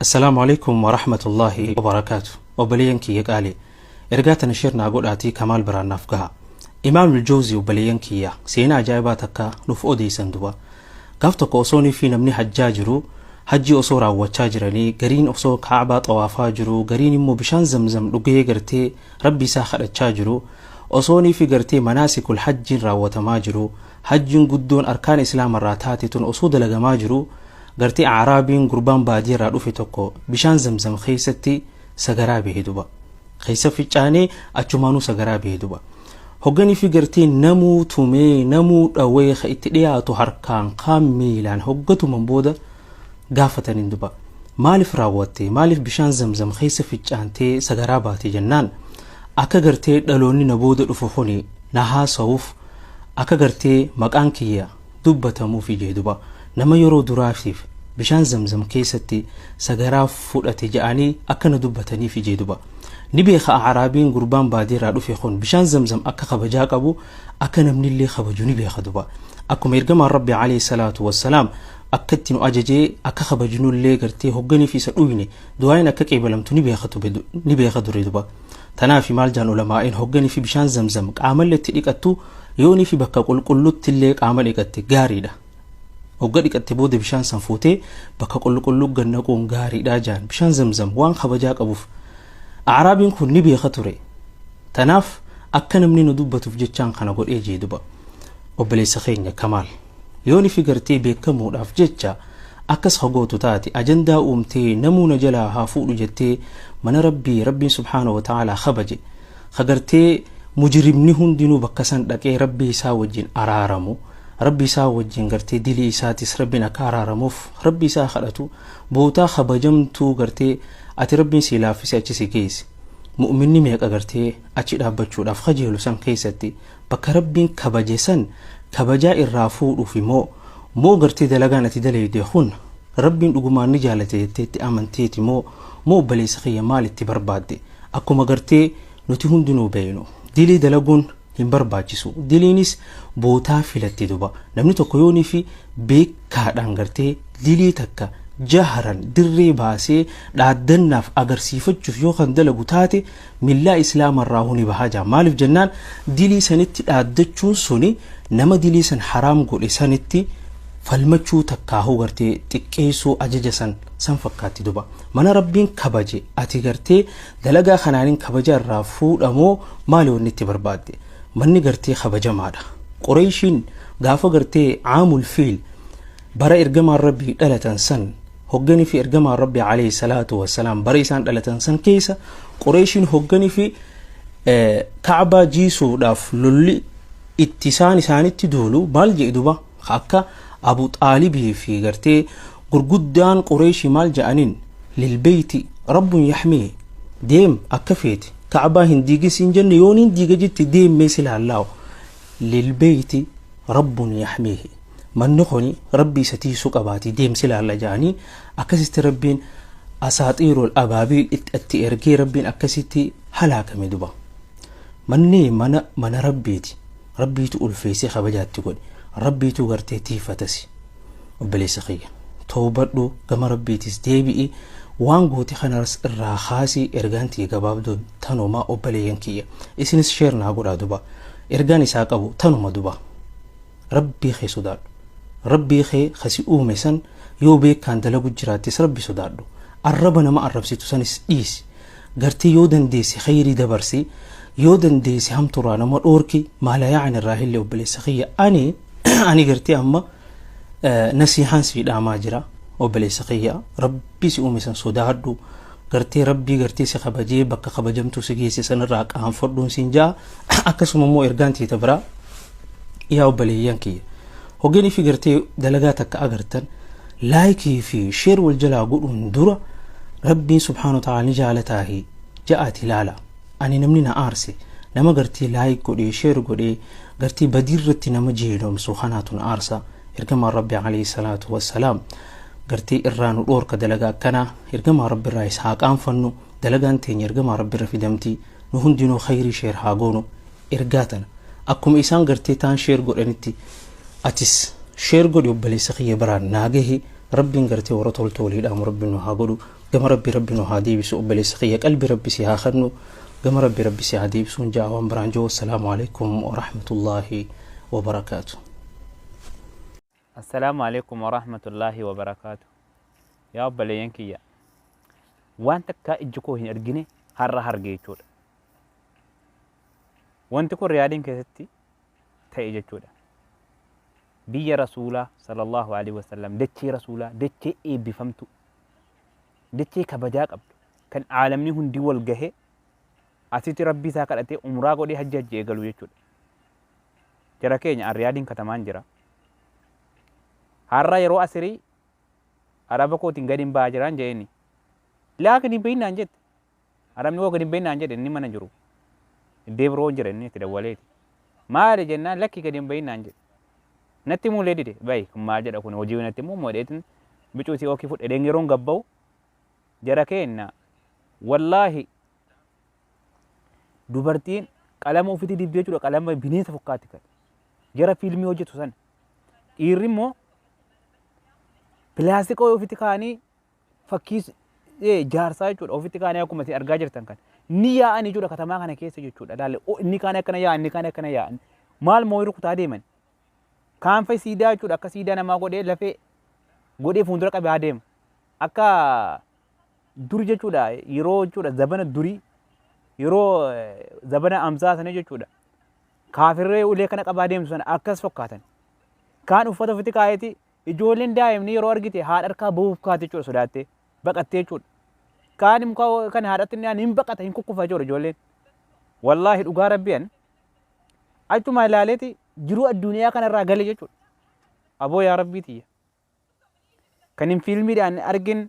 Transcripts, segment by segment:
Assalaamu alaikum warahmatullaahi wabarakaatu. Obboleeyyan kiyya qaalii, ergaa tana share naa godhaatii Kamaal biraan naaf gaha. Imaamul Jawzii, obboleeyyan kiyya, seenaa ajaa'ibaa takka nuuf odeessan duba. Gaaf tokko osoonii fi namni hajjaa jiru, hajjii osoo raawwachaa jiranii, gariin osoo Kaabaa xawaafaa jiru, gariin immoo bishaan Zamzam dhugee gartee Rabbi isaa kadhachaa jiru, osoonii fi gartee manaasikul hajjiin raawwatamaa jiru, hajjiin guddoon arkaan Islaamarraa taate tun osoo dalagamaa jiru, gartee Acraabiin gurbaan baadiyarraa dhufe tokko bishaan Zamzam keessatti sagaraa bahe duba. Keessa ficcaanee achumaanuu sagaraa bahe duba. Hogganii fi gartee namuu tumee, namuu dhawee, ka itti dhiyaatu harkaan kaan miilaan hoggatuman booda gaafataniin duba. Maaliif raawwatte? Maaliif bishaan Zamzam keessa ficcaantee sagaraa baate jennaan, akka gartee dhaloonni na booda dhufu kuni na haasa'uuf, akka gartee maqaan kiyya dubbatamuufi jee duba. Nama yeroo duraatiif bishaan Zamzam keessatti sagaraa fudhate ja'anii akka na dubbataniifi jee duba. Ni beeka Acraabiin gurbaan baadiirraa dhufe kun bishaan Zamzam akka kabajaa qabu, akka namnillee kabaju ni beeka duba. Akkuma ergamaan Rabbi alayhi salaatu wassalaam akka itti nu ajajee akka kabajnullee, gartee hogganiif isa dhuyne du'aayin akka qeebalamtu ni beeka ture duba. Tanaaf maal jaan ulamaa'in? Hogganii fi bishaan Zamzam qaamallee itti dhiqattu, yoonii fi bakka qulqullutti illee qaama dhiqatte gaariidha. Hogga dhiqatte booda bishaan san fuutee bakka qulqulluu gannaquun gaariidha jaan, bishaan Zamzam waan kabajaa qabuuf. Acraabiin kun ni beeka ture. Tanaaf akka namni nu dubbatuuf jechaan kana godhee jee duba. Obboleessa keenya Kamaal, yooni fi gartee beekamuudhaaf jecha akkas hagootu taate, ajandaa uumtee namuu na jalaa haa fuudhu jettee, mana Rabbii Rabbiin subhaanahu wa ta'aalaa kabaje, ka gartee mujrimni hundinuu bakka san dhaqee Rabbii isaa wajjin araaramu, Rabbi isaa wajjin gartee dilii isaatis Rabbiin akka araaramuuf Rabbi isaa kadhatu, bootaa kabajamtuu gartee ati Rabbiin sii laaffise achi si geesse, mu'minni meeqa gartee achi dhaabbachuudhaaf kajeelu san keessatti, bakka Rabbiin kabaje san kabajaa irraa fuudhuuf immoo moo, gartee dalagaan ati daleeyde kun Rabbiin dhugumaan ni jaalate jetteetti amanteeti moo, obboleessa kiyya, maal itti barbaadde? Akkuma gartee nuti hundinuu beeynu, dilii dalaguun hin barbaachisu. Diliinis bootaa filatti duba. Namni tokko yoonii fi beekaadhaan gartee dilii takka jaharan dirree baasee dhaaddannaaf agarsiifachuuf yoo kan dalagu taate, millaa Islaamarraa huni bahaa jira. Maaliif jennaan, dilii sanitti dhaaddachuun suni nama dilii san haraam godhe sanitti falmachuu takkaahuu gartee xiqqeessuu ajaja san fakkaatti duba. Mana Rabbiin kabaje ati gartee dalagaa kanaanin kabaja irraa fuudhamoo, maali wanni itti barbaadde? Manni gartee kabajamaadha. Qureeshiin gaafa gartee caamul fiil, bara ergamaan Rabbii dhalatan san, hogganii fi ergamaan Rabbii alayhi salaatu wassalaam bara isaan dhalatan san keessa, Qureeshiin hogganii fi Kacbaa jiisuudhaaf lolli itti isaan isaanitti duulu, maal jedhe duba? Akka Abu Xaalibii fi gartee gurguddaan Qureeshii maal jedhaniin? Lilbeeyti rabbun yaxmii, deem akka feete, Kacbaa hin diigin siin jenne, yooniin diiga jetti deemmee si laallaawu. Lilbeeyti rabbun yaxmiihi, manni kuni Rabbi isa tiisuu qabaati, deemsi laalla jedhanii. Akkasitti Rabbiin asaaxiirul abaabiil itti ergee Rabbiin akkasitti halaakame duba. Manni mana Rabbiiti. Rabbiitu ulfeessee kabajaatti godhe, Rabbiitu gartee tiifatasi. Obboleessa kiyya, toobadhu, gama Rabbiitis deebi'i, waan goote kanas irraa kaasii. Ergaan tiyya gabaabduun tanuma. Obboleeyyan kiyya, isinis share naa godhaa duba. Ergaan isaa qabu tanuma duba. Rabbii kee sodaadhu, Rabbii kee kasi uume san. Yoo beekaan dalagu jiraattis Rabbi sodaadhu, arraba nama arrabsitu sanis dhiisi. Gartee yoo dandeesse khayrii dabarsi, yoo dandeesse hamturraa nama dhoorki, maala yaa'an irraa hillee. Obboleessa kiyya, ani gartee amma nasihaan sii dhaamaa jira. Obboleessa kiyya, Rabbii si uume san sodaadhu. Gartee Rabbii gartee si kabajee bakka kabajamtuu si geesse sanirraa qaanfadhuun siin jaa. Akkasuma immoo ergaan tiita biraa, yaa obboleeyyan kiyya, hogganii fi gartee dalagaa takka agartan like fi share wal jalaa godhuun dura Rabbiin subhaanahu wa ta'ala ni jaalataahi ja'aati ilaala. Ani namni na aarse nama gartee like godhee share godhee gartee badii irratti nama jeelomsu kanaatu na aarsa. Ergamaan Rabbi alayhi salaatu wassalaam gartee irraa nu dhoorka dalagaa akkanaa. Ergamaa Rabbi irraa is haa qaanfannu. Dalagaan teenya ergamaa Rabbi irra fidamti. Nu hundinuu khayrii share haa goonu. Ergaa tana akkuma isaan gartee taan share godhanitti atis share godhi, obboleessa kiyya biraan naa gahi. Rabbiin gartee warra toltu walii dhaamu Rabbiin nu haa godhu. Gama Rabbi Rabbi nu haa deebisu. Obboleessa kiyya, qalbi Rabbi si haa kennu, gama Rabbi Rabbi si haa deebisuun ja'a. Waan biraan jiru, assalaamu alaikum warahmatullaahi wabarakaatu. Assalaamu alaikum warahmatullaahi wabarakaatu. Yaa obboleeyyan kiyya, waan takkaa ijji koo hin argine har'a arge jechuudha. Wanti kun Riyaadiin keessatti ta'e jechuudha. Biyya Rasuulaa sallallahu alaihi wasallam, dachee Rasuulaa, dachee eebbifamtu, dachee kabajaa qabdu, kan aalamni hundi wal gahee asitti Rabbii isaa kadhatee umraa godhee hajji hajji eegalu jechuudha. Jara keenya, Riyaadiin katamaan jira. Har'a yeroo asirii araba kootiin gadi hin ba'aa jiraan jeeni. Laa, gadi hin bahinaan jette. Arabni koo gadi hin bahinaan jedhe. Inni mana jiru. Iddee biroo jira, inni itti dawwaleeti. Maali jennaan, lakki, gadi hin bahinaan jedhe. Natti muulee dide. Bayi kun maal jedha kun, hojii natti immoo moodheetin bicuutii ookii fudhedheen yeroon gabba'u, jara keenna, wallaahi dubartiin qalama ofitti dibdee jechuudha, qalama bineensa fokkaatti kan jara fiilmii hojjetu sana. Dhiirri immoo pilaastika ofitti kaa'anii fakkii jaarsaa jechuudha ofitti kaa'anii, akkuma isin argaa jirtan kan ni yaa'an jechuudha katamaa kana keessa jechuudha. Laale, inni kaan akkana yaa'an, inni kaan akkana yaa'an, maal moo rukutaa deeman. Kaan fa'i siidaa jechuudha, akka siidaa namaa godhee, lafee godhee fuuldura qabee adeema. Akka dur jechuudha, yeroo jechuudha zabana durii, yeroo zabana amsaa sana jechuudha. Kaafirree ulee kana qabaa deemtu sana akkas fakkaatan. Kaan uffata ofitti kaa'eeti, ijoolleen daa'imni yeroo argite haadha harkaa bahuuf kaate jechuudha, sodaattee baqattee jechuudha. Kaan muka kan haadhatti inni hin baqata, hin kukkufa jechuudha ijoolleen. Wallaahi, dhugaa Rabbiyan achuma ilaaleeti jiruu addunyaa kanarraa gale jechuudha. Aboo yaa Rabbii tiyya. Kan hin fiilmiidhaan argin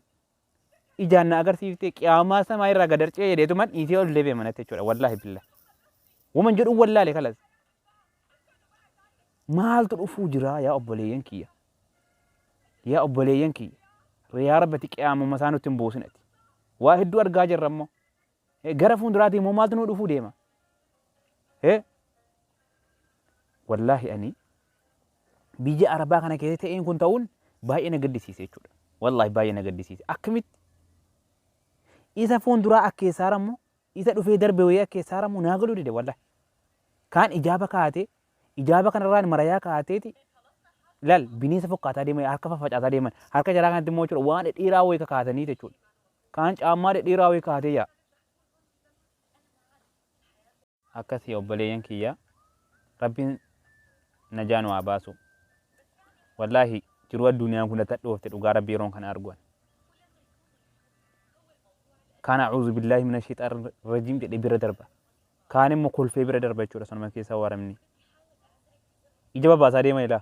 ijaan na agarsiifte, qiyaamaa samaa irraa gad harcee jedheetuman dhiisee ol deebi'e manatti jechuudha. Wallaahi billah. Waman jedhu wallaale kalas. Maaltu dhufuu jira, yaa obboleeyyan kiyya? Yaa obboleeyyan kiyya. Yaa Rabbati, qiyaamuma isaa nutti hin buusin ati. Waa hedduu argaa jirra immoo. Gara fuulduraatii immoo maaltu nu dhufuu deema? Wallaahi ani biyya Arabaa kana keessa ta'een kun ta'uun baay'ee na gaddisiise jechuudha. Wallaahi baay'ee na gaddisiise. Akkamitti? Isa fuulduraa akkeessaara immoo, isa dhufee darbe wayii akkeessaara immoo naa galuu dide wallaahi. Kaan ijaaba kaa'atee, ijaaba kanarraan marayaa kaa'ateeti lal bineensa fokkaataa deeman, harka faffacaasaa deeman, harka jaraa kanatti immoo jechuudha waan dhedheeraa wayii kakaatanii jechuudha. Kaan caammaa dhedheeraa wayii kaa'atee yaa. Akkasii obboleeyyan kiyya, Rabbiin najaa nu haa baasu. Wallaahi jiruu addunyaan kun natti hadhoofte, dhugaa Rabbii, yeroon kana arguan. Kaan a'uuzu billaahi mina shayxaan rajiim jedhee bira darba. Kaan immoo kolfee bira darba jechuudha, sanuma keessa waramni. Ija babaasaa deema ilaa.